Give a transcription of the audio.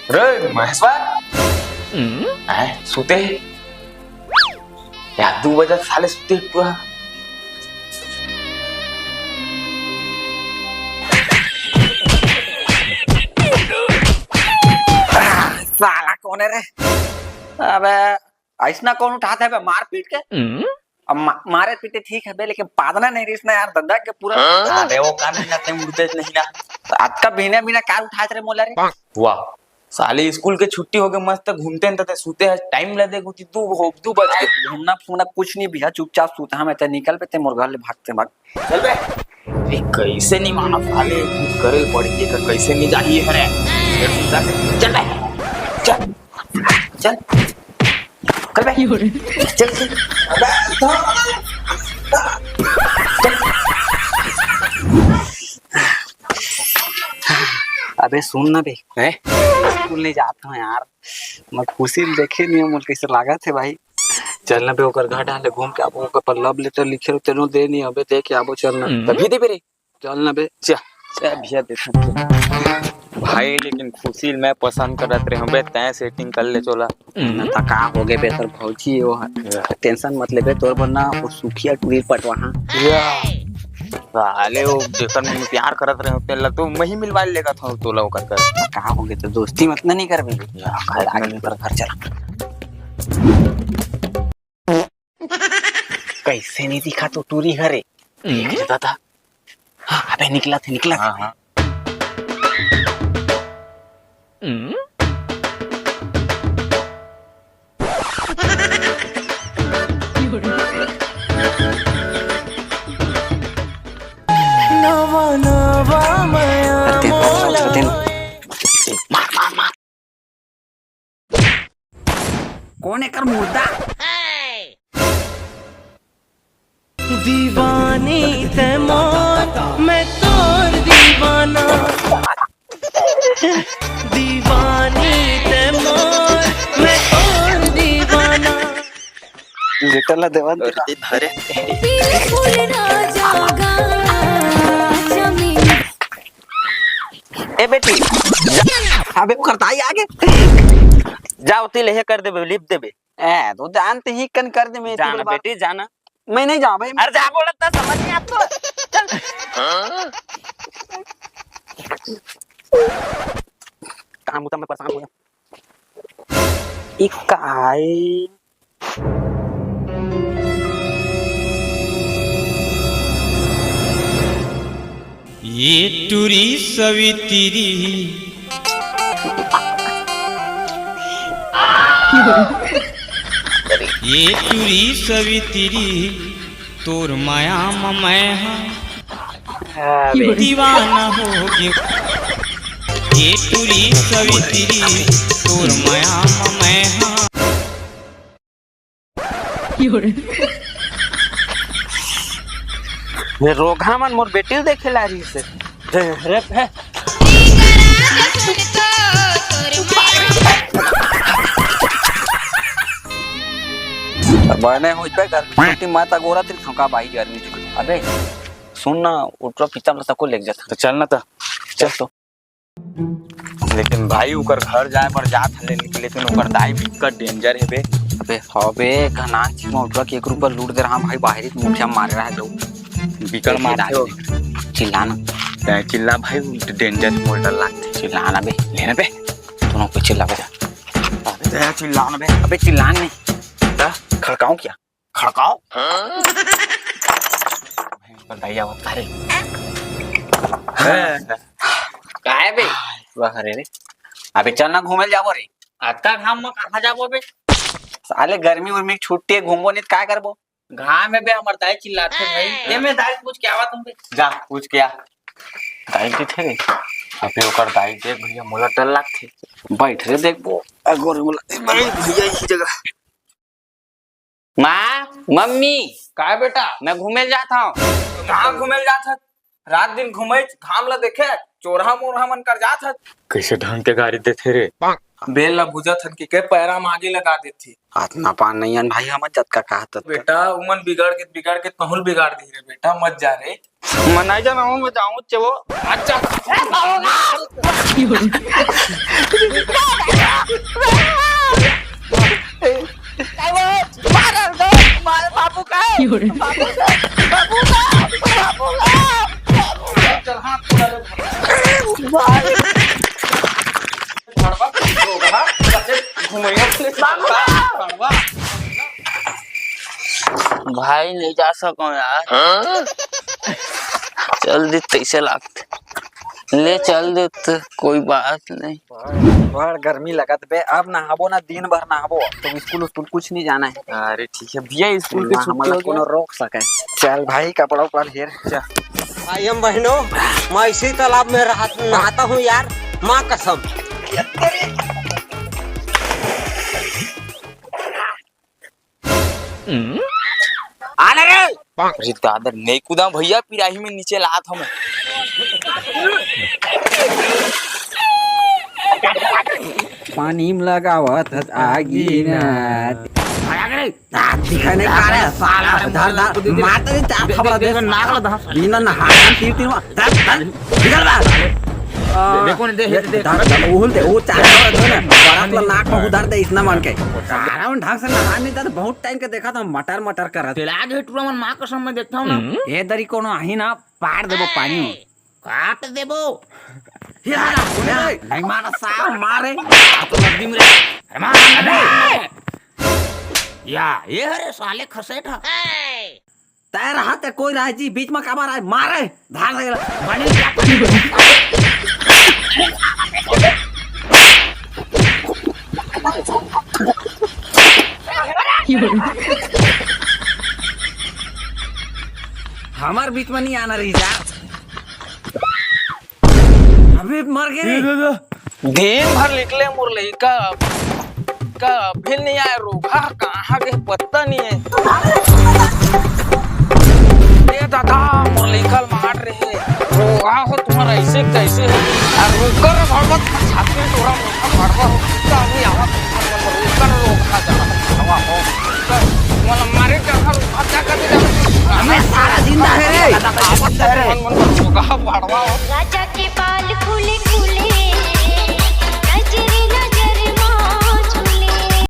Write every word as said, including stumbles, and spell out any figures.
रे महेश्वर, हैं, सुते हे? यार, दू बजे साले सुते हे पूरा। साला कोन हे रे? अबे, अइसना कोन उठात हे बे, मार पीट के? अब मा-, मारे पीटे ठीक हे बे, लेकिन पादना नहीं रहिस ना यार, ददा के पूरा। अबे, वो का नहीं ना, ते उड़ते नहीं ना। अतका बिना बिना कार उठात रे मोला रे। वाह, साले स्कूल के छुट्टी होगे, मस्त घूमते हैं, ते सुते हे, टाइम ला देख, उती दू हो, दू बज गे। घूमना फूमना कुछ नहीं भैया, चुपचाप सुत, हम ते निकल पे, ते मोर घर ले भागते भाग। चल बे। अरे, कैसे नहीं माना साले, कुछ करे पड़ेंगे का, कैसे नहीं जाइए हरे। चल बे, चल, चल, चल बे, चल, चल। अबे, अबे सुन ना बे, हैं? स्कूल नहीं जाता हूँ यार, मैं खुशी ल देखे नहीं हूँ, मोला कैसे लागत हे भाई। चल ना बे, ओकर घर डाले घूम के आबो, ओकर पर love letter लिखे रहो, तेनो दे नहीं, अबे दे के आबो, चल ना। हम्म। तभी देबे रे, चल ना बे। चा, चा भैया देखो। भाई, लेकिन खुशी मैं पसंद करत रहे हूँ बे, तैं setting कर ले चोला। ना त का हो गे बे, तोर भौजी हे वो ह। या। Tension मत लेबे, तोर बर ना वो सुखिया टूरी पटवा हाँ। या। साले वो जेकर मैं प्यार करत रहे हूँ, तेला तो मैं ही मिलवा लेगा था तोला ओकर कर। का हो गे, तो दोस्ती मत ना नहीं करबे। या, खड़ा के पर घर चला। कैसे नहीं दिखा तो टूरी हरे? देख रे दादा। हाँ, अबे निकला थे, निकला थे। हाँ, हाँ। नवा नवा मया अरे, दे, मोला। दे, दे। मार, मार, मार। कोन एकर मुर्दा? दीवानी ते मोर, मैं तोर दीवाना। दीवानी ते मोर, मैं तोर दीवाना। लेटर ला देवन अरे, अरे। पीले फूल ना जागा जमीन। ए बेटी, जा, अबे ओकर दाई आगे। जा ओती ले हे कर देबे, लिप देबे। ए, तो जानते ही कन कर दे मैं जाना बेटी, जाना। मैं नहीं जाऊँ भाई। अरे जा बोलत ना, समझ नहीं आता। चल। काम उतम में परेशान हो गया। इकाई। ये टूरी सवितिरी, ये टूरी सवितिरी, तोर माया म मैं हा अरे। दीवाना हो गयो। ये टूरी सवितिरी, तोर माया म मैं हा। ये रोगहा मन मोर बेटी ल देखे ला रही से। अरे, अरे। बने हो इतना गर्मी छुट्टी माता गोरा तेरी थका भाई गर्मी छुट्टी। अबे सुन ना, उठवा पीता मतलब को लेके जाता। तो चल ना तो। चल तो। लेकिन भाई ओकर घर जाए पर जात हले, लेकिन ओकर दाई बिकट danger हे बे। अबे हबे घनाक चीज में उठवा के एक रुपया लूट दे रहा भाई, बाहरी मुठिया मारे रहा जो। बिकट मारथे हो। चिल्ला ना। तैं चिल्ला भाई, danger मोर डर लागथे। चिल्ला ना बे। ले ना बे। दोनों पे चिल्ला बे। अबे तैं चिल्ला ना बे। अबे चिल्ला नहीं। ता खड़काऊं क्या? खड़काओ। बताइए, आवत का रे? काहे बे? वाह रे रे। अबे चल ना घूमे ल जाबो रे। अतका घाम में कहाँ जाबो बे? साले गर्मी उर्मी के छुट्टी हे, घूमबो नहीं त काय करबो? घाम में बे हमर दाई चिल्लाथे भाई। ए में दाई पूछ के आवत हूँ बे। जा पूछ के आ। दाई के थे रे। अबे ओकर दाई देख भैया, मोला डर लागथे। बैठ रे देखबो। अगोरे मोला ए, मैं भैया इसी जगह। माँ, मम्मी, काय बेटा? मैं घूमे ल जात हूँ। कहाँ घूमे ल जात हस? रात दिन घूमे, घाम ला देखे, चोरहा मोरहा मन कर जात हस। कैसे ढंग के गारी देथे रे? बेल ला भुजत हन कि के पैरा म आगी लगा देथे। अतना पान नहीं अन भाई, हमन जतका कहत हन। बेटा, उमन बिगड़ के, बिगड़ के तहुल बिगाड़ दी रे बेटा, मत जा रे। मैं नहीं जाना हूँ, मैं जाऊँ चे वो। अच्छा। चल, हाथ छोड़ा रे। भाई। भड़वा, भड़वा, घुमैया पुलिस, भड़वा। भाई, नहीं जा सको यार। चल दे, तैसे लागते। ले चल दे तो कोई बात नहीं। बड़ गर्मी लगत बे, अब नहाबो ना, दिन भर नहाबो। अब तो स्कूल उस्कूल कुछ नहीं जाना है। अरे ठीक है भैया, स्कूल की ना, छुट्टी हमला हो गया। कोनो रोक सके। चल भाई, कपड़ा उपड़ा हेर। चल। भाई हम बहनों, मैं इसी तालाब में रहा, नहाता हूँ यार, माँ कसम। आना रे। अरे दादा, नहीं कूदा भैया, पिराही में नीचे लात हूँ मैं। पानी में लगावत हस आगी ना। आया रे। आ, दिखा नहीं पा रहा है, साला। धर, धर, मार दे, चार दे, थपड़ा दे, दे, दे, नाक लगा। बिना नहाए तीन, तीन बार। धर, धर, निकल बाहर। देखो नहीं, दे, ये दे, दे। धर, धर, उहुल दे, वो चार थपड़ा दे ना। बरात ला नाक में उधर दे, इसना मन के। सारा मन ढंग से नहा नहीं था, तो बहुत टाइम के देखा था, मटर, मटर करत। तेला आज ही टूरा मन माँ कसम में देखता हूँ ना। ये दरी कोनो आही ना, पार देबो पानी। काट देबो। या, या, नहीं मारा साहब, मारे। आ तो लग दी मेरे। अरे मार, मार, मार। या, ये हरे साले खसेट हा। तै रहा ते कोई रहा जी, बीच में काबर आए, मारे, धार दे। बने क्या? हमार बीच में नहीं आना रही जा। अबे मर गए रे। दिन भर निकले मोर लइका, का अभी नहीं आए, रोगहा कहाँ गए पता नहीं है। ए दादा, मोर लइका ल मार रहे, रोगहा हो तुम्हारा ऐसे कैसे है? आ रोकर भड़वत छाती तोरा मोटा भड़वा हो, का अभी आवा रोकर रोगहा जा भड़वा हो। मोला मारे का रोगहा क्या कर दे? हमें सारा जिंदा है रे। दादा, आवत है रे। मन, मन रोगहा भड़वा हो।